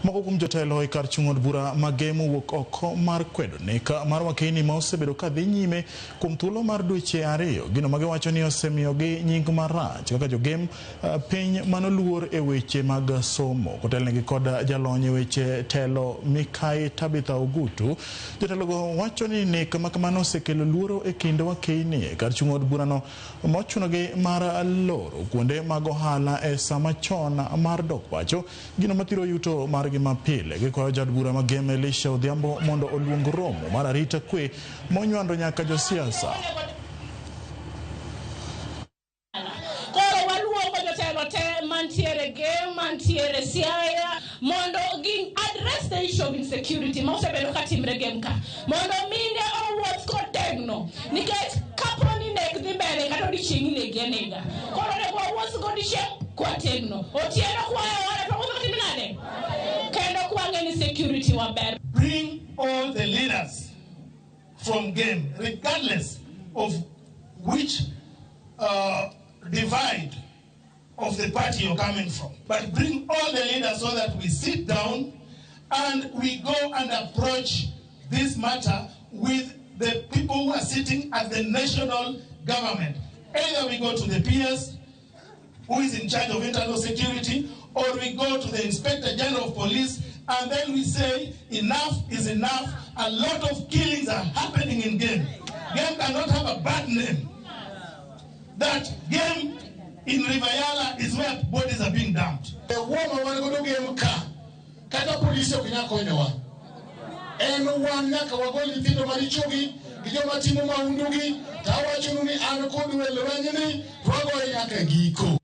Moko kuom jotelo e kar chung' od bura ma Gem owuok oko mar kwedo nek mar wakeyni ma osebedo ka dhi nyime kuom thuolo mar dweche 2. Gino ma giwacho ni osemiyogi nying marach kaka jogem piny manoluor e weche mag somo. Kotelnegi kod jalony e weche telo Mikai Tabitha Ogutu, jotelogo wacho ni nek ma kamano osekelo luoro e kind wakeyni e kar chung' od burano mochunogi mar loro kuonde mag ohala e sama chon mar dok pacho. Gino mathiro yuto margi mapile. Gikwayo jaod bura ma Gem Elisha Odhiambo mondo oluong romo mar arita kwe monywando nyaka josiasa. Koro waluongo jotelo te mantiere Gem, mantiere Siaya mondo gi address the issue of insecurity ma osebedo ka timre Gem ka, mondo mine owuoth kotegno, nikech kapo ni nek dhi mbele kata odiochieng' inegi anega. Koro onego wawuoth godiochieng' kwategno, otieno kwayo ohala to wawuotho katime nade, kendo kwang'e ni security waber. Bring all the leaders from Gem, regardless of which divide of the party you're coming from. But bring all the leaders so that we sit down and we go and approach this matter with the people who are sitting at the national government. Either we go to the PS, who is in charge of internal security, or we go to the Inspector General of Police, and then we say enough is enough. A lot of killings are happening in Gem. Gem cannot have a bad name. That Gem in River Yala is where bodies are being dumped. The woman wan godo Gem ka, kata polisi ok nyal konyowa. En wan nyaka wagol nyithindo marichogi gi joma timo mahundugi, to awachonu ni an kodu e lwenyni, to wagoye nyaka giko.